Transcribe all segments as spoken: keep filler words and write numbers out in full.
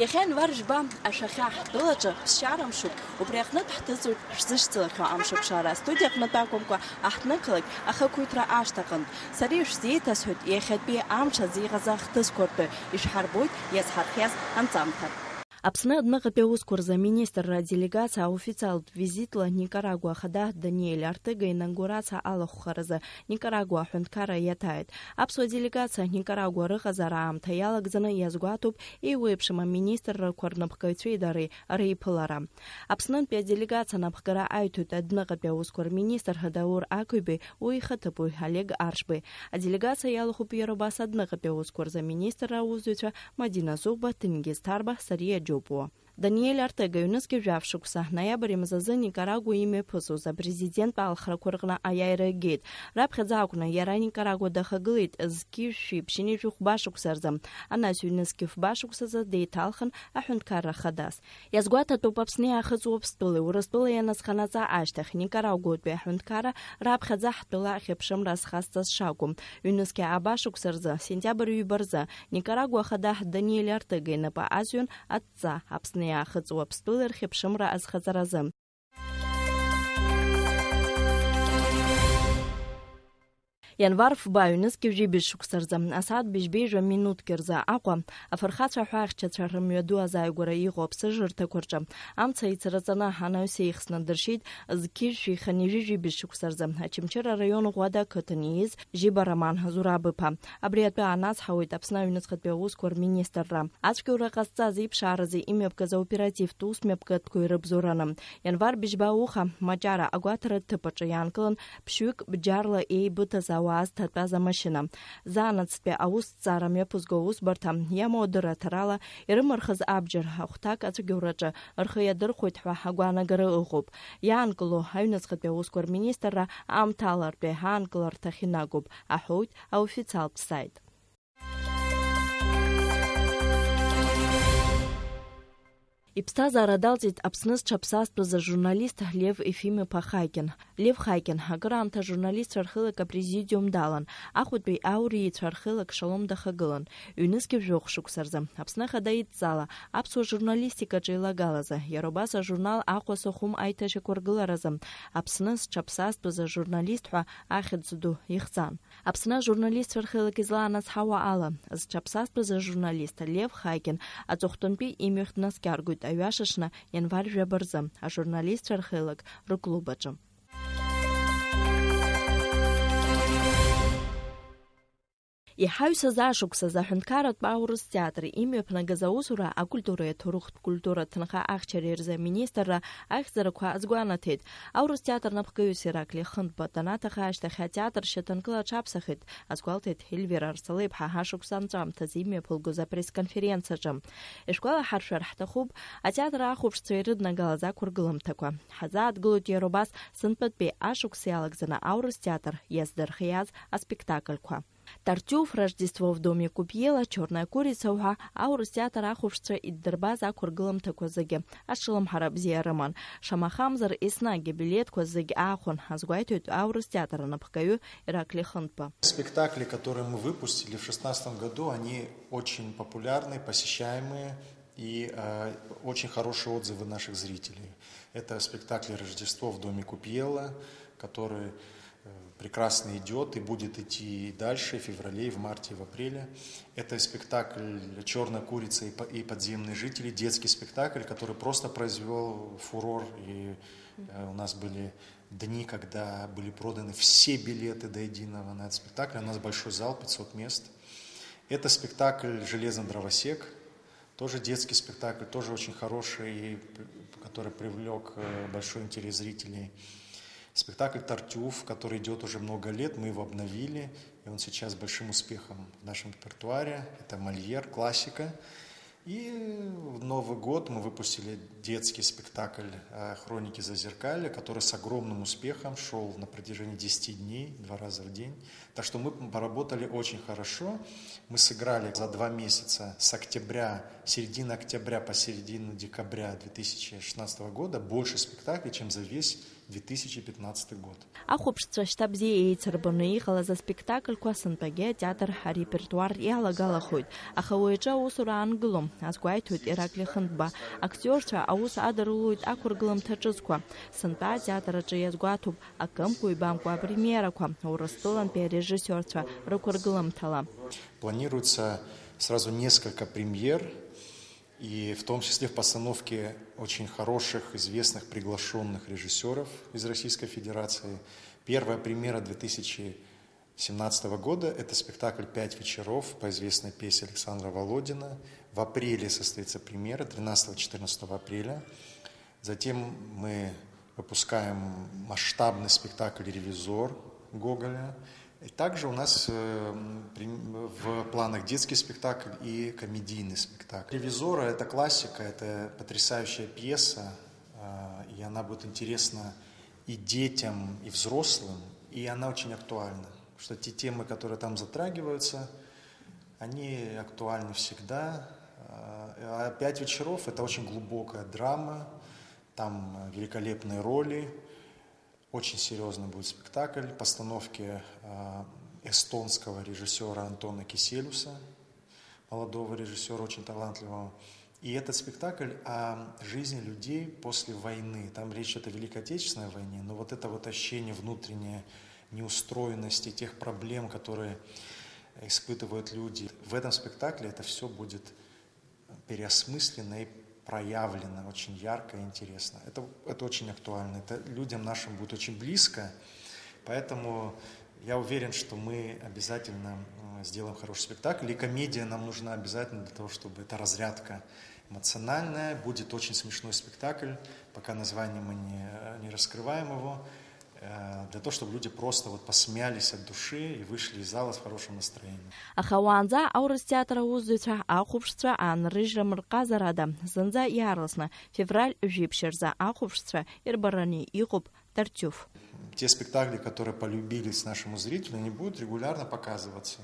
Иахьа январ жәба ашәахьа ҳтәылаҿы ԥсшьара мшуп, убри аҟнытә ҳҭыҵуеит шәзышьцылахьоу амшаԥшара астудиа аҟнытә акәымкәа, аҳҭнықалақь ахақәиҭра ашҭаҟынтә. Сара ишәзеиҭасҳәоит иахьатәи амш азы иҟаз ахҭысқәа ртәы, ишәҳарбоит иазҳархиаз анҵамҭа. Аԥсны адәныҟатәи аусқәа рзы аминистрра аделегациа аофициалтә визитла Никарагуа ахада Даниель Артыга инаугурациа алахәхаразы Никарагуа аҳәынҭқарра иаҭааит. Аԥсуа делегациа Никарагуа рыҟазаара аамҭа иалагӡаны иазгәаҭоуп еиуеиԥшым аминистррақәа рнапхгаҩцәеи дареи реиԥылара. Аԥснынтәи аделегациа анапхгара аиҭоит адәныҟатәи аусқәа рминистр Даур Акыби уи ихаҭыԥуаҩ Олег Аршби. Аделегациа иалахәуп иара убас адәныҟатәи аусқәа рзы аминистрра аусзуҩцәа Мадина Зухба, Ҭенгиз Ҭарба, Сариа Џьопуа. Даниель Артега ҩнызқьи жәаф шықәса, ноиабр имзазы Никарагуа имҩаԥысуаз апрезидент алхрақәа рҟны аиааира агеит. Раԥхьаӡа акәны иара Никарагуа дахагылеит зқьи жәшәи ԥшьынҩажәи хәба шықәса рзы. Анаҩс ҩнызқьи фба шықәсазы деиҭалхын аҳәынҭқарра хадас. Иазгәаҭатәуп Аԥсны иаахыҵ Уаԥстәылеи Урыстәылеи ианазханаҵа ашьҭахь Никарагуатәи аҳәынҭқарра раԥхьаӡа ҳтәыла ахьыԥшымра азхазҵаз шакәу. Ҩнызқьи ааба шықәса рзы, сентиабр ҩба рзы, Никарагуа ахада Даниель Артега инапы азҩын адҵа Аԥсны иаахыҵ Уаԥстәылеи рхьыԥшымра азхаҵаразы. Ианвар фба ҩнызқьи жәибжь шықәса рзы, асааҭ быжьбеижәа минуҭк рзы Аҟәа, афырхацәа ҳәа ахьчацәа рымҩаду азааигәара иҟоу аԥсыжырҭақәа рҿы амца ицраҵаны анаҩс еихсны дыршьит зқьи жәшәи хынҩажәи жәибжь шықәса рзы Очамчыра араион Ӷәада ақыҭан ииз Жьиба Роман Зураб-иԥа. Абри атәы аанацҳауеит Аԥсны аҩныҵҟатәи аусқәа рминистрра. Ацәгьоура ҟазҵаз иԥшааразы имҩаԥгаз аоперативтә ус мҩаԥгатәқәа ирыбзоураны. Ианвар быжьба ауха Маҷара агәаҭара ҭыԥ аҿы иаанкылан ԥшьҩык бџьарла еибыҭаз ауаа зҭатәаз амашьына. Заанаҵтәи аусҭҵаара мҩаԥызго аусбарҭа иамоу адырраҭарала ирымырхыз абџьар ахәҭак ацәгьоураҿы рхы иадырхәоит ҳәа агәаанагара ыҟоуп. Иаанкыло аҩныҵҟатәи аусқәа рминистрра аамҭалартәи аанкыларҭахь инагоуп, аҳәоит аофициалтә саит. Иԥсҭазаара далҵит Аԥсны зҽаԥсазтәыз ажурналист Лев Ефим-иԥа Хакин. Лев Хакин, акыраамҭа ажурналистцәа рхеилак апрезидиум далан, Аҟәатәи аурицәа рхеилак Шалом дахагылан. Ҩнызқьи жәохә шықәса рзы Аԥсны Ахада идҵала аԥсуа журналистикаҿы еилагалазы, иара убас ажурнал Аҟәа Сухум аиҭашьақәыргыларазы Аԥсны зҽаԥсазтәыз ажурналист ҳәа ахьӡ ду ихҵан. Аԥсны ажурналистцәа рхеилак излаанацҳауа ала, зҽаԥсазтәыз ажурналист Лев Хакин аҵыхәтәантәи имҩахь днаскьаргоит аҩашаҽны, ианвар жәаба рзы, ажурналистцәа рхеилак рыклуб аҿы. Иҳаҩсыз ашықәсазы аҳәынҭқарратә аурыс театр имҩаԥнагаз аусура акультуреи аҭоурыхтә культура ҭынха ахьчареи рзы аминистрра ахьӡарақәа азгәанаҭеит. Аурыс театр напхгаҩыс Ираклиа Хынтба данаҭаха ашьҭахь атеатр шьаҭанкыла аҽаԥсахит, азгәалҭеит Ельвира Арсалеиԥҳа ашықәс анҵәамҭазы имҩаԥылгоз апресс-конференц аҿы. Ишәгәалаҳаршәар ҳҭахуп, атеатр ахәаԥшцәа ирыднагалаз ақәыргыламҭақәа. Ҳазааҭгылоит иара убас сынтәатәи ашықәс иалагӡаны аурыс театр иаздырхиаз аспектакльқәа. Тартиуф, Рождество в доме Купьела, Чёрная курица уҳәа аурыс театр ахәаԥшцәа иддырбаз ақәыргыламҭақәа зегьы аҽлымҳара бзиа рыман. Шамахамзар, еснагь абилеҭқәа зегь аахәон, азгәеиҭоит аурыс театр анапхгаҩы Ираклиа Хынтба. Спектакли, которые мы выпустили в шестнадцатом году, они очень популярные, посещаемые и, э, очень хорошие отзывы наших зрителей. Это спектакли «Рождество в доме Купьела», который, э, прекрасно идёт и будет идти и дальше, и в феврале, и в марте, и в апреле. Это спектакль «Чёрная курица» и по-, и «Подземные жители», детский спектакль, который просто произвёл фурор. И, э, у нас были дни, когда были проданы все билеты до единого на этот спектакль. У нас большой зал, пятьсот мест. Это спектакль «Железный дровосек». Тоже детский спектакль, тоже очень хороший, и п-, который привлёк, э, большой интерес зрителей. Спектакль «Тартюф», который идёт уже много лет, мы его обновили, и он сейчас с большим успехом в нашем репертуаре. Это Мольер, классика. И в Новый год мы выпустили детский спектакль, э, «Хроники Зазеркалья», который с огромным успехом шёл на протяжении десяти дней, два раза в день. Так что мы поработали очень хорошо. Мы сыграли за два месяца, с октября, середины октября по середину декабря две тысячи шестнадцатого года, больше спектаклей, чем за весь две тысячи пятнадцатый год. Ахәаԥшцәа шьҭа бзиа еицырбаны иҟалаз аспектакльқәа сынтәагьы атеатр арепертуар иалагалахоит, аха уи аҿы аусура аангылом, азгәеиҭоит Ираклиа Хынтба. Актиорцәа аус адырулоит ақәыргыламҭа ҿыцқәа. Сынтәа атеатр аҿы иазгәаҭоуп акымкәа-ҩбамкәа апремиерақәа, Урыстәылантәи арежиссиорцәа рықәыргыламҭала. Планируется сразу несколько премьер, и в том числе в постановке очень хороших, известных, приглашённых режиссёров из Российской Федерации. Первая премьера две тысячи семнадцатого года — это спектакль «Пять вечеров» по известной пьесе Александра Володина. В апреле состоится премьера, тринадцатого-четырнадцатого апреля. Затем мы выпускаем масштабный спектакль «Ревизор» Гоголя. И также у нас, э, м, при-, в планах детский спектакль и комедийный спектакль. «Ревизора» — это классика, это потрясающая пьеса, а, и она будет интересна и детям, и взрослым, и она очень актуальна, что те темы, которые там затрагиваются, они актуальны всегда. А, а «Пять вечеров» — это очень глубокая драма, там, э, великолепные роли, очень серьёзный будет спектакль, постановки, а, эстонского режиссёра Антона Киселюса, молодого режиссёра, очень талантливого. И этот спектакль о жизни людей после войны. Там речь идёт о Великой Отечественной войне, но вот это вот ощущение внутренней неустроенности, тех проблем, которые испытывают люди. В этом спектакле это всё будет переосмысленно и проявлено очень ярко и интересно. Это, это очень актуально, это людям нашим будет очень близко, поэтому я уверен, что мы обязательно, м, сделаем хороший спектакль, и комедия нам нужна обязательно для того, чтобы эта разрядка эмоциональная, будет очень смешной спектакль, пока название мы не, не раскрываем его, э, для того, чтобы люди просто вот посмеялись от души и вышли из зала с хорошим настроением. Аха уаанӡа аурыс театр аусзуҩцәа ахәаԥшцәа аанрыжьра мырҟазарада, зынӡа иаарласны, февраль жәиԥшь рзы ахәаԥшцәа ирбараны иҟоуп Тартиуф. Те спектакли, которые полюбились нашему зрителю, они будут регулярно показываться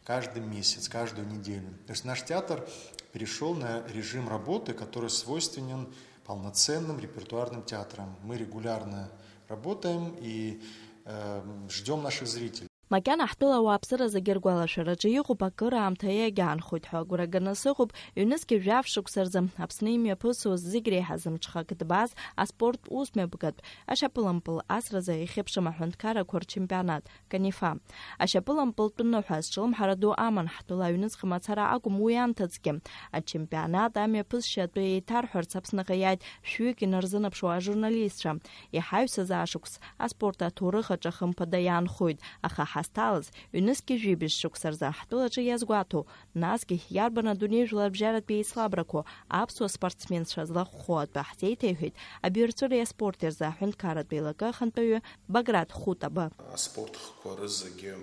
каждый месяц, каждую неделю. То есть наш театр перешёл на режим работы, который свойственен полноценным репертуарным театрам. Мы регулярно работаем и, э, ждём наших зрителей. Макьана ҳтәыла ауааԥсыра зегьы ргәалашәараҿы иҟоуп, акыраамҭа иагьаанхоит ҳәа агәра ганы сыҟоуп, ҩнызқьи жәаф шықәса рзы Аԥсны имҩаԥысуаз зегь реиҳа зымҽхак дбаз аспорт усмҩаԥгатә ашьапылампыл асразы ихьыԥшым аҳәынҭқаррақәа рчемпионат, Канифа. Ашьапылампылтәы ныҳәа зҿлымҳара ду аман ҳтәыла аҩныҵҟа мацара акәым уи анҭыҵгьы. Ачемпионат амҩаԥысшьа атәы еиҭарҳәарц Аԥсныҟа иааит шәҩык инарзынаԥшуа ажурналистцәа. Иҳаҩсыз ашықәс аспорт аҭоурых аҿы хымԥада иаанхоит, аха ҳазҭалаз ҩнызқьи жәибжь шықәса рзы ҳтәылаҿы иазгәаҭоу, насгьы иарбан адунеи жәларбжьаратәи еицлабрақәоу аԥсуа спортсменцәа злахәхоу атәы ҳзеиҭеиҳәеит абаҩрҵәыреи аспорти рзы аҳәынҭқарратә еилакы ахантәаҩы Баграт Хутаба. Аспорт хкқәа рызегьы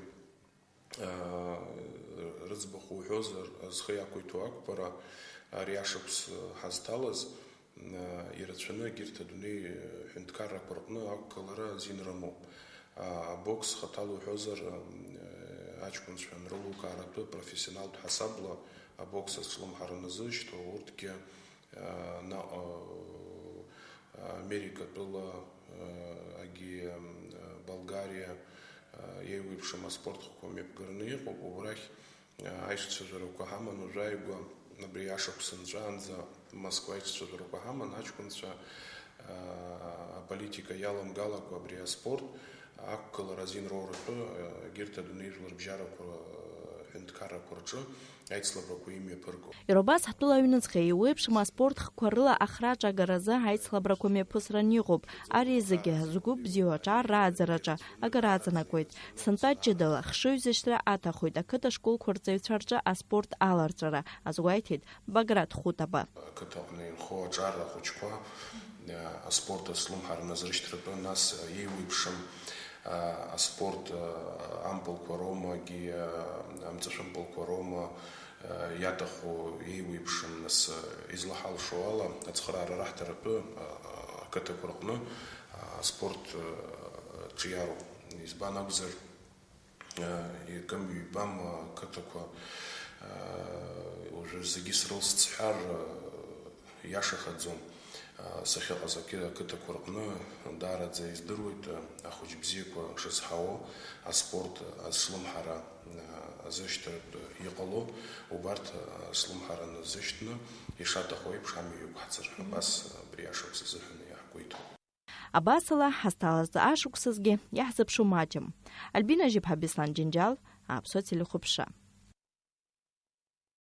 рыӡбахә уҳәозар, зхы иақәиҭу ақәԥара ари ашықәс ҳазҭалаз, ирацәаны егьырҭ адунеи ҳәынҭқаррақәа рҟны ақәгылара азин рымоуп. Абокс хаҭала уҳәозар, аҷкәынцәа анрылукааратәы профессионалтә ҳасабла абокс азҿлымҳара назышьҭоу урҭгьы наҟ Америкатәыла, агьи Болгариа еиуеиԥшым аспорт хкқәа мҩаԥганы иҟоуп, убрахь аицәцәажәарақәа ҳаман уажәааигәа, абри ашықәс нҵәаанӡа Москва аицәцәажәарақәа ҳаман, аҷкәынцәа аполитика иаламгалакәа абри аспорт ақәгылара азин роуратәы егьырҭ адунеи жәларбжьарақәа ҳәынҭқаррақәа рҿы аицлабрақәа имҩаԥырго. Иара убас ҳтәыла аҩныҵҟа еиуеиԥшым аспорт хкқәа рыла ахраҿагаразы аицлабрақәа мҩаԥысран иҟоуп. Ари зегьы згәы бзиоу аҿар рааӡараҿы акыр аҵанакуеит. Сынтәа ҷыдала хшыҩзышьҭра аҭахоит ақыҭа школқәа рҵаҩцәа рҿы аспорт аларҵәара, азгәеиҭеит Баграт Хутаба. Ақыҭаҟны инхо аҿар ахәыҷқәа аспорт азҿлымҳара назрышьҭратәы, нас еиуеиԥшым аспорт ампылқәа роума, егьи амҵәышәымпылқәа роума, иаҭаху еиуеиԥшым, нас излаҳалшо ала ацхыраара раҳҭаратәы ақыҭақәа рҟны аспорт ҿиароуп. Избан акәзар, икым-ҩбам ақыҭақәа, уажәы зегьы срылсцҳәар, иашахаӡом. Сахьыҟаз ақы-, ақыҭақәа рҟны даараӡа издыруеит, ахәыҷ бзиақәа шызҳауо, аспорт азҿлымҳара азышьҭыртә иҟало, убарҭ азҿлымҳара назышьҭны, ишаҭаху еиԥш амҩа иқәҳҵар, абас абри ашықәс азыҳәан иаҳгәеиҭоит. Абасала, ҳазҭалаз ашықәсазгьы иаҳзыԥшу маҷым. Альбина Жьыԥҳа, Беслан Џьынџьал, Аԥсуа телехәаԥшра.